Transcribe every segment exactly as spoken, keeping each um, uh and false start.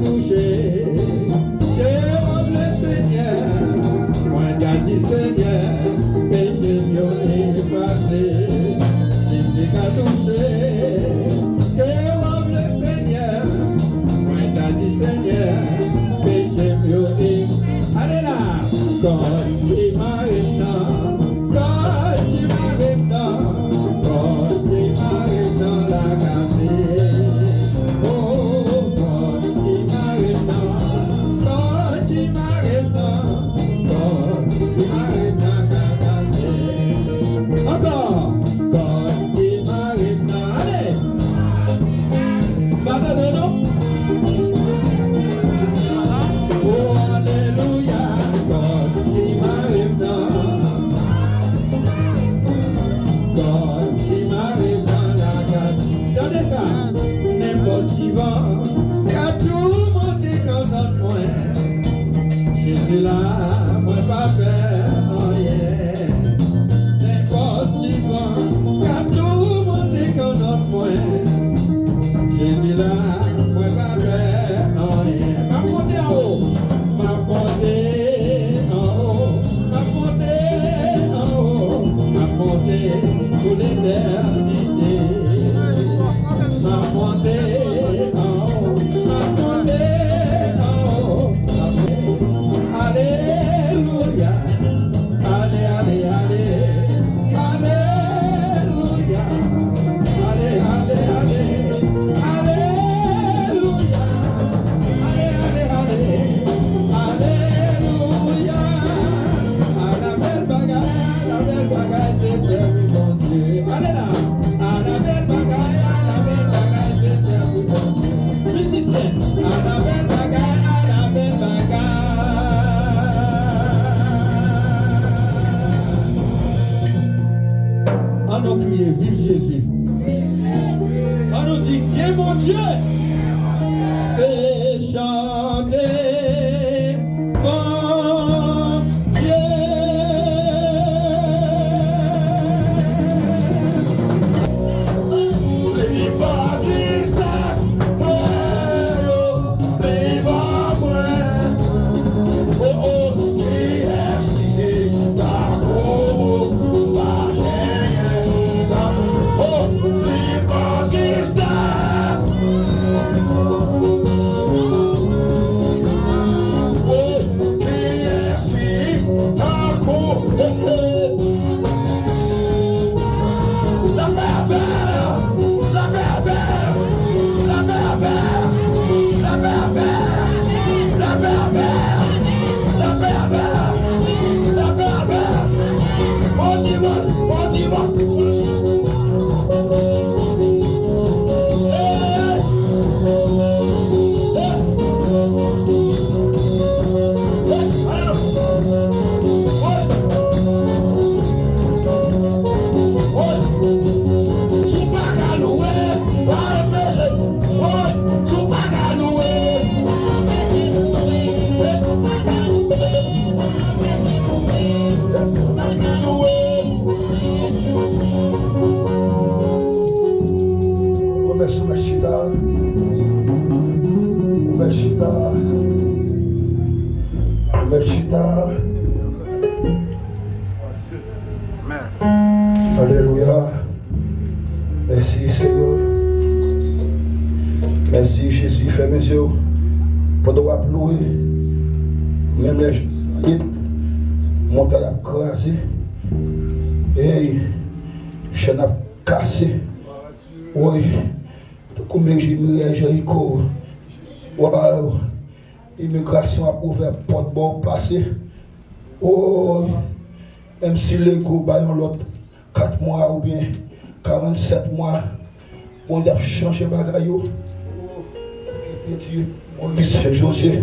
Touche, ke w ap le Senyè. Mwen ta di, Senyè, peche m yo efase. Si m te ka touche, ke w ap le Senyè. Mwen ta di, Senyè, peche m yo e-, ale la. Kòd ki mare m nan, kòd ki mare m nan, kòd ki mare m nan la kase. O, kòd ki mare m nan, kòd ki mare m nan, kòd ki mare m nan ka kase. Ankò, kòd ki mare m nan, ale! M pa tande non. O, alelouya, kòd ki mare m nan. Kòd ki mare m nan la kase. Tande sa. Nenpòt ki van k ap toumante kannòt mwen. Jezi la, mwen pa pè anyen. Nenpòt ki van k ap toumante kannòt mwen. Jezi la, mwen pa pè anyen. M ap monte anwo. M ap monte anwo. M ap monte anwo. M ap monte pou letènite. M ap monte anwo. M ap monte anwo. M ap monte. Alelouya. Ale, ale, ale. Alelouya. Ale, ale, ale. Alelouya. Ale, ale, ale. Alelouya. Ala bèl bagay, ala bèl bagay, se sèvi Bondye. Ale la. Ala bèl bagay, ala bèl bagay, se sèvi Bondye. Mizisyen, ala bèl bagay, ala bèl bagay. An nou kriye, viv Jezi. An nou di, gen Bondye. Se chante Bondye. Li pa gen sas, mwen yo, li pa mwen. O, o, kiyès ki ta ko, pa genyen ta, o, li pa gen sas. O, kiyès ki ta ko, o, o. Lapè avè l! Lapè avè l! Lapè avè l! Lapè avè l! Lapè avè l! Lapè avè l! Lapè avè l! Fò di mwen! Fò di mwen! Hey! Hey! Ou mèt chita. Ou mèt chita. Ou mèt chita. Alelouya. Mèsi, Senyè. Mèsi, Jezi. Fèmen zye w. Pandan w ap lwe, menm lè je w sanyen, montay ap kraze. Ey, chèn ap kase. Woy, tankou men Jeremi a Jeriko. Waw. Imigrasyon ap ouvè pòt ba w pase. Woy, menm si lego ba yon lòt kat mwa oubyen karannsèt mwa, Bondye ap chanje bagay yo. Kite Dye, Moyiz, Jozye,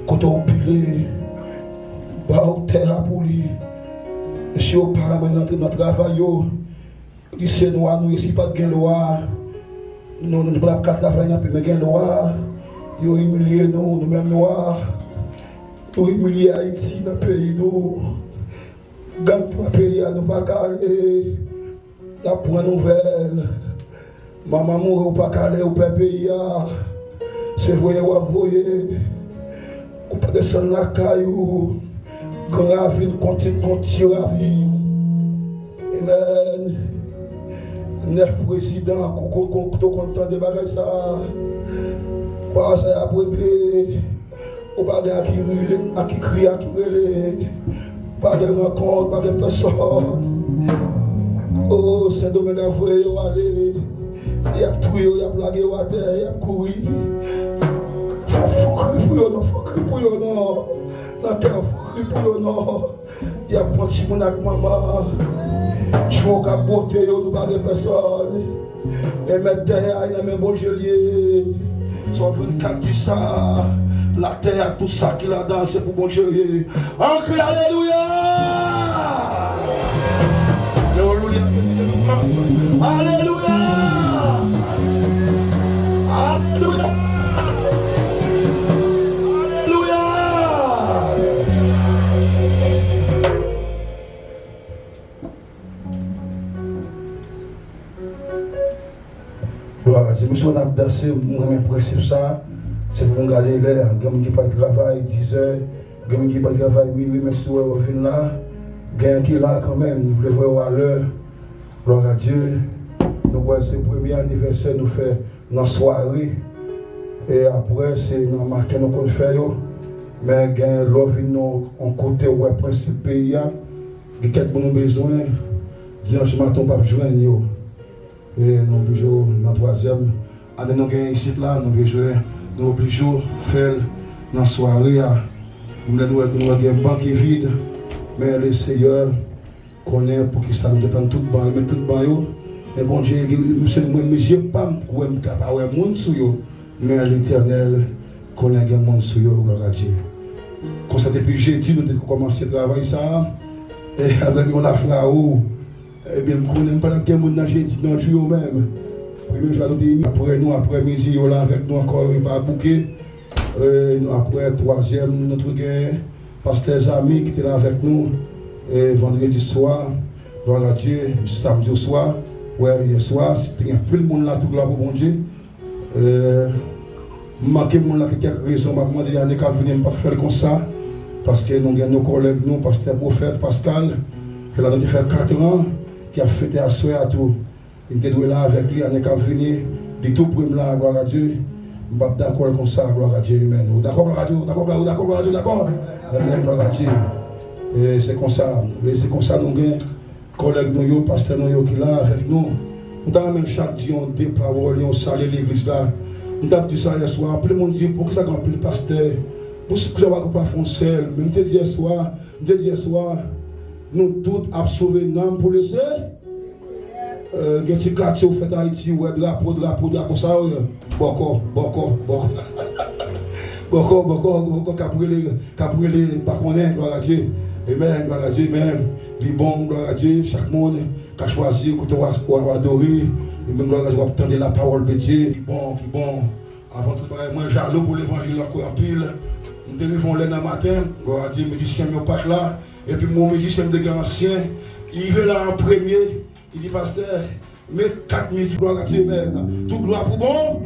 kote w pile, ba w tè a pou li. Mesye yo pa renmen rantre nan travay yo. Li se nwa nou ye, si pa t gen lwa, nou, nou pa t ap ka travay nan peyi, men gen lwa. Yo imilye nou, nou menm nwa. Nou imilye Ayiti nan peyi nou. Gang pran peyi a, nou pa ka ale. N ap pran nouvèl. Manman mouri, ou pa ka ale, ou pè peyi a. Se voye w ap voye. Ou pa desann lakay ou. Gran ravin konti konti ravin. Amen. Nèf prezidan, koko konto kontan de bagay sa. Bagay sa y ap regle. Ou pa gen a ki rile, a ki kriye, a ki rele. Pa gen rankont, pa gen pèsòn. O, Sendomeng ap voye yo ale. Y ap touye yo, y ap lage yo atè, y ap kouri. Fò, fò kri pou yo non, fò kri pou yo non. Nan kè, fò kri pou yo non. Y ap pran timoun ak manman. Jou k ap bwote yo, nou pa gen pèsòn. E mèt tè a, nan men Bondye l ye. Sòv vennkat di sa, latè ak tout sa ki ladan, se pou Bondye l ye. An kri, alelouya! Alelouya! Alelouya! Alelouya! Alelouya! Glwa a Dye. Mesye, n ap danse, m renmen prensip sa. Se pou nou gade lè. Gen moun ki pral travay dizè, gen moun ki pral travay minui, men si w wè w vin la, gen ki la kanmenm, nou vle wè w alè. Glwa a Dye. Nou wè se premye anivèsè nou fè nan sware. E apre, se nan maten nou konn fè yo. Men gen lè w vin nan yon kote w wè prensip peyi a, gen kèk moun ou bezwen, dimanch maten w p ap jwenn yo. E nou oblije nan twazyèm ane nou gen isit la, nou bezwen, nou oblije fè l nan sware a. Menm lè nou wè, nou wè gen ban ki vid, men Leseyè konnen poukisa nou te pran tout ban yo, met tout ban yo. Men Bondye, se mwen, men je pa m k wè m ka pa wè moun sou yo, men Letènèl konnen gen moun sou yo, glwa a Dye. Konsa, depi jedi, nou te kòmanse travay sa a, e avèk yon lafrawou. Ebyen, m konnen m pa t ap gen moun nan jedi, nan jou yo menm. Premye jou a, nou te ini, apre nou, aprè midi, yo la avèk nou ankò, yo pa bouke. E, nou, aprè twazyèm, nou tou gen pastè Zami ki te la avèk nou, e, vandredi swa, glwa a Dye, samdi oswa, wè, yè swa, te gen anpil moun la, tout glwa pou Bondye. E, m manke moun la, kèk rezon, m ap mande ane k ap vini, m p ap fè l konsa, paske nou gen nou kòlèg nou, pastè Pwofèt Pascal, ke la nou te fè katran, ki ap fete aswè a tou. M te dwe la avèk li ane k ap vini. Li tou pre m la, glwa a Dye. M p ap dakò l konsa, glwa a Dye, amen. Ou dakò, glwa a Dye, ou dakò, glwa, ou dakò, glwa a Dye, ou dakò? Amen, glwa a Dye. E se konsa, e se konsa nou gen kòlèg nou yo, pastè nou yo ki la avèk nou. M ta renmen chak di yon de pawòl, yon salye legliz la. M t ap di sa yè swa, anpil moun di, poukisa gen anpil pastè? Poukisa w pa fè yon sèl? Men m te di yè swa, m te di yè swa, nou tout ap sove nanm pou lese. E, gen ti katye ou fèt Ayiti, ou wè drapo, drapo, drapo sa yo, bòkò, bòkò, bòkò. Bòkò, bòkò, bòkò, k ap rele, k ap rele, pa konnen, glwa a Dye. Amen, glwa a Dye, amen. Li bon, glwa a Dye, chak moun ka chwazi kote w a, w a, w a adore. E menm glwa a Dye, w ap tande la parole de Dieu. Li bon, li bon. Avan tout bagay, mwen jalou pou levanjil la anpil. M te rive yon lè nan maten, glwa a Dye, mizisyen m yo pa t la. Epi m wè yon mizisyen m te gen ansyen, li rive la an premye, li di, pastè, met kat mizik, glwa a Dye, amen. Tout glwa pou bon.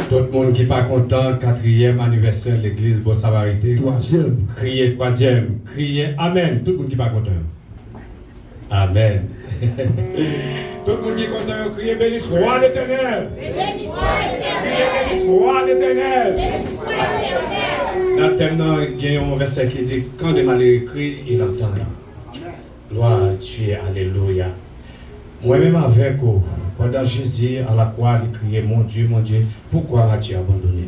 Tout moun ki pa kontan katriyèm anivèsè legliz Bon Samariten, twazyèm, kriye twazyèm, kriye amèn. Tout moun ki pa kontan. Amen. Tout moun ki kontan yo kriye, béni soit l'Éternel. Kriye, béni soit l'Éternel. Nan tèm nan, gen yon vèsè ki di, quand le malheureux crie, il entend. Gloire à Dieu, alelouya. Mwen menm avèk ou, pandan Jezi a la kwa, li kriye, Mon Dieu, mon Dieu, pourquoi m'as-tu abandonné?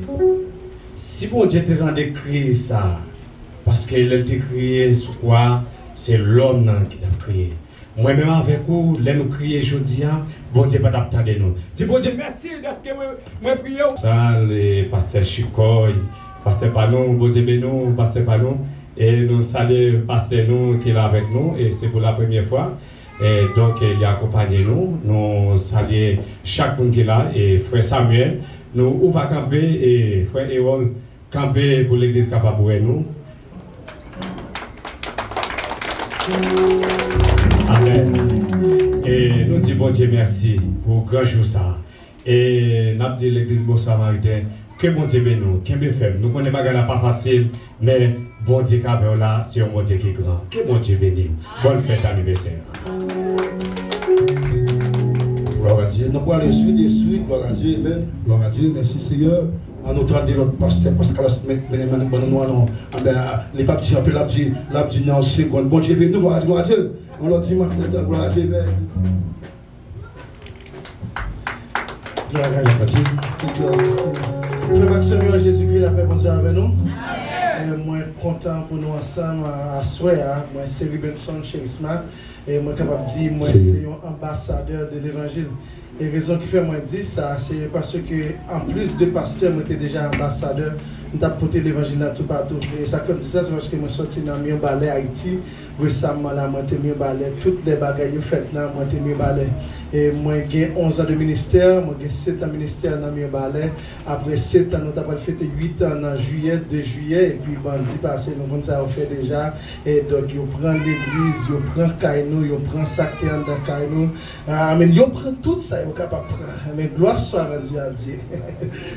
Si Bondye te tande kri sa, paske lè l te kriye sou kwa, se lòm nan ki t ap kriye. Mwen menm avèk ou, lè nou kriye jodi a, Bondye pa t ap tande nou. Di Bondye mèsi dèske mwen, mwen priye w. Sa, le pastè Chikòy, pastè pa nou, Bondye beni w, pastè pa nou. E nou salye pastè nou ki la avèk nou, e se pou la premyè fwa. E donk, e li akonpanye nou. Nou salye chak moun ki la, e frè Samuel, nou, ou va kanpe, e frè Erol, kanpe pou legliz kapab wè nou. Amèn. E nou di Bondye mèsi pou gran jou sa a. E n ap di legliz Bon Samariten, ke Bondye beni w, kenbe fèm. Nou konnen bagay la pa fasil, men Bondye k avè w la, se yon Bondye ki gran. Ke Bondye beni w. Bòn fèt anivèsè. Glwa a Dye. Nou prale swit e swit. Glwa a Dye. Amen. Glwa a Dye. Mèsi, Seyè. An nou tande lòt pastè, Pascal, men, men, men, ban nou, non. Anben, li p ap di anpil, l ap di, l ap di nan yon segonn. Bondye beni nou, glwa a Dye, glwa a Dye. Yon lòt dimanch, glwa a Dye, amen. Glwa a Dye. Frè m ak sè m yo an Jezikri, lapè Bondye avè nou. E mwen kontan pou nou ansanm, a, aswè a. Mwen se Rubenson Cherisma. E mwen kapab di, mwen se yon anbasadè de levanjil. E rezon ki fè mwen di sa, se paske anplis de pastè, mwen te deja anbasadè. M t ap pote levanjil la toupatou. E sa k fè m di sa, se paske mwen sòti nan Mirebalais, Ayiti. Resaman la, mwen te Mirebalais. Tout lè bagay yo fèt la, mwen te Mirebalais. E mwen gen onz an de ministè, mwen gen sèt an ministè nan Mirebalais. Apre sèt an, nou ta pral fete uit an nan jiyè, de jiyè, epi bandi pase, nou konn sa yo fè deja. E donk, yo pran legliz, yo pran kay nou, yo pran sa k te anndan kay nou. Amen. Yo pran tout sa yo kapab pran. Men gloire soit rendue à Dieu.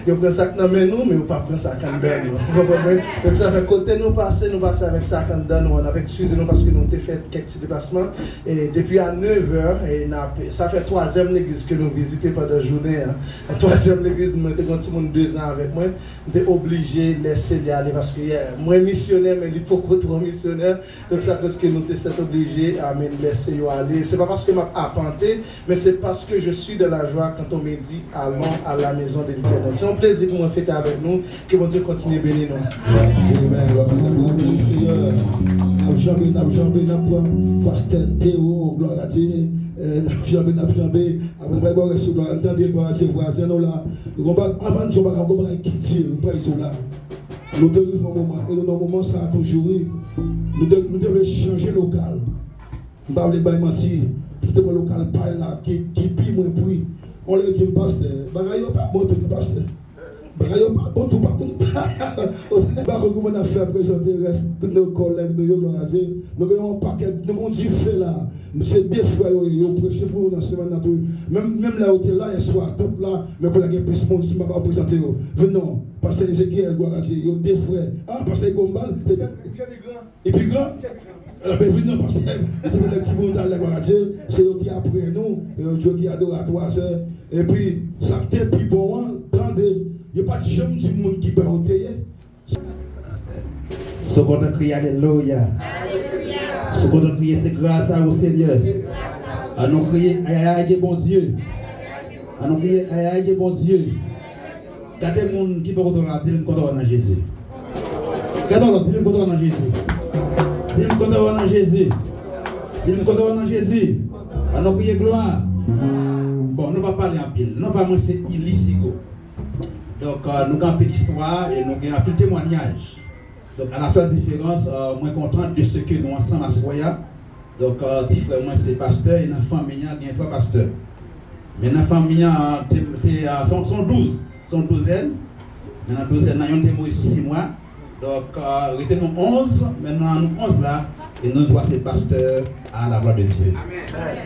Yo pran sa k nan men nou, men yo pa pran sa k anndan nou. Ou konprann mwen? Donk, sa fè kote nou pase, nou pase avèk sa k anndan nou an. N ap eskize nou paske nou te fè kèk ti deplasman. E depi a nèv è, e n ap, sa fè twazyèm legliz ke nou vizite pandan jounen an. Twazyèm legliz, mwen te gen yon timoun de zan avèk mwen. M te oblije lèse li ale paske, yeah, mwen misyonè, men li poko twò misyonè. Donk, sa fè ke nou te sètoblije, amen, lèse yo ale. Se pa paske m ap apante, men se paske je suis dans la joie quand on me dit, allons à la maison de l'Éternel. Se yon plezi pou mwen fete avèk nou. Ke Bondye kontinye beni nou. Amen. Glwa a Dye, Seyè. N ap janbe, n ap janbe, n ap pran pastè Théo, glwa a Dye. Eh, n ap janbe, n ap janbe. Apre, nou pral ba w rès sou glwa. Ann tande glwa a Dye, vwazen nou la. Nou gon ba-, avan n di yon bagay, gon bagay ki di, nou pral di w la. Nou te rive yon moman, e nou nan moman sa a toujou, wi. Nou te, nou te vle chanje lokal. M pa vle bay manti. Nou te pran lokal pa l la, ki, ki pi mwen pri. On lè di m, pastè, bagay yo pa bon tou, pastè. Bagay yo pa bon tou, pa tou. Ou pa konn kòman n ap fè prezante rès nou kòlèg nou yo, glwa a Dye. Nou gen yon pakèt, nou gen yon dife la. Se de frè yo ye, yo preche pou nou nan semèn nan tou. Menm, menm lè yo te la yèswa, tout la, men kounye a gen plis moun, si m pa ba w prezante yo. Vin non, pastè Ezekiel, glwa a Dye, yo de frè. Ah, pastè Igo Mbal, te, te, te pi gran. Li pi gran? Enben, vin non, pastè. Li te vin ak timoun talè, glwa a Dye. Se yo ki apre nou, yo, yo ki adoratwa, sè. Epi, sa k te pi bon an, tande, yo pa t janm di moun ki bò yo te ye. Si w kontan kriye alelouya. Si w kontan kriye se gras a ou Senyè. Ann nou kriye ayayay gen Bondye. Ann nou kriye ayayay gen Bondye. Gade moun ki bò kote w la, di l m kontan wè w nan Jezi. Gade yon lòt, di l m kontan wè w nan Jezi. Di l m kontan wè w nan Jezi. Di l m kontan wè w nan Jezi. Ann nou kriye glwa. Bon, nou pa pale anpil. Non pa mwen se Illy Sigaud. Donk, euh, nou gen anpil istwa e nou gen anpil temwanyaj. Donk, à la seule différence, euh, mwen kontan de ce que nou ansanm aswè a. Donk, euh, ti frè mwen se pastè e nan fanmi an gen twa pastè. Men nan fanmi an, te, te, euh, se yon, se yon douz, se yon douzèn. Men nan douzèn nan, youn te mouri sou sis mwa. Donk, euh, rete nou onz, men nan nou onz la, e nou twa se pastè à la gloire de Dieu.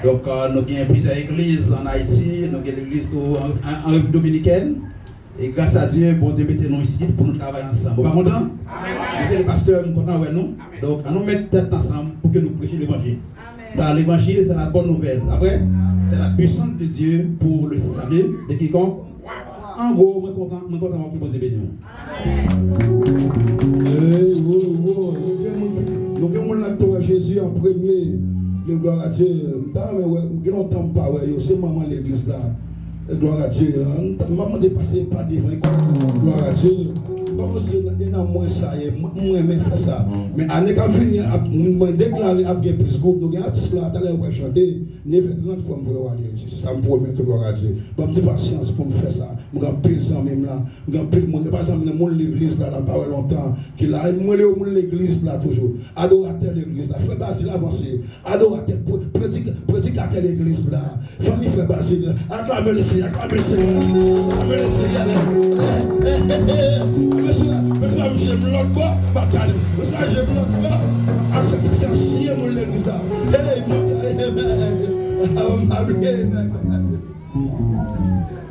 Donk, euh, nou gen plizyè legliz ann Ayiti, nou gen legliz tou an, an, an Repiblik Dominikèn. E gras a Dye, Bondye mete nou isit pou nou travay ansanm. Ou pa kontan? Mwen se le pastè, m kontan wè nou. Donk, ann nou met tèt ansanm pou ke nou preche levanjil. Car l'évangile, c'est la bonne nouvelle. Pas vrai? C'est la puissance de Dieu pour le salut de quiconque. An gwo, mwen kontan, mwen kontan wè ke Bondye beni w. Hey, wo, wo, nou gen moun, nou gen moun la ki te wè Jezi an premye. Le glwa a Dye. M ta renmen wè, gen lontan m pa wè yo. Se manman legliz la. E glwa a Dye. M ap mande pase pa devan. Glwa a Dye. M pa konn si se nan, e nan mwen sa ye. Mwen, mwen renmen fè sa. Men ane k ap vini, ap, mwen deklare ap gen plis gwoup. Nou gen atis la, talè yo pral chante. Nèf è trant fò m voye w ale. Se sa m pwomèt ou, glwa a Dye. Ban m ti pasyans pou m fè sa. M gen anpil zanmi m la. M gen anpil moun. E pa zanmi nan moun legliz la, la m pa wè lontan. Ki la. E mwen le moun legliz la toujou. Adoratè legliz la. Frè Bazil avanse. Adoratè, pre-, predik-, predikatè legliz la. Fanmi frè Bazil, aklame le Senyè, aklame le Senyè, aklame le Senyè. Eh, eh, eh, eh. Mesye, mesye, m jwe m lòt bò, batay. Mesye, m jwe m lòt bò. Aksepte se ansyen moun legliz la. Hey, amen. Amen.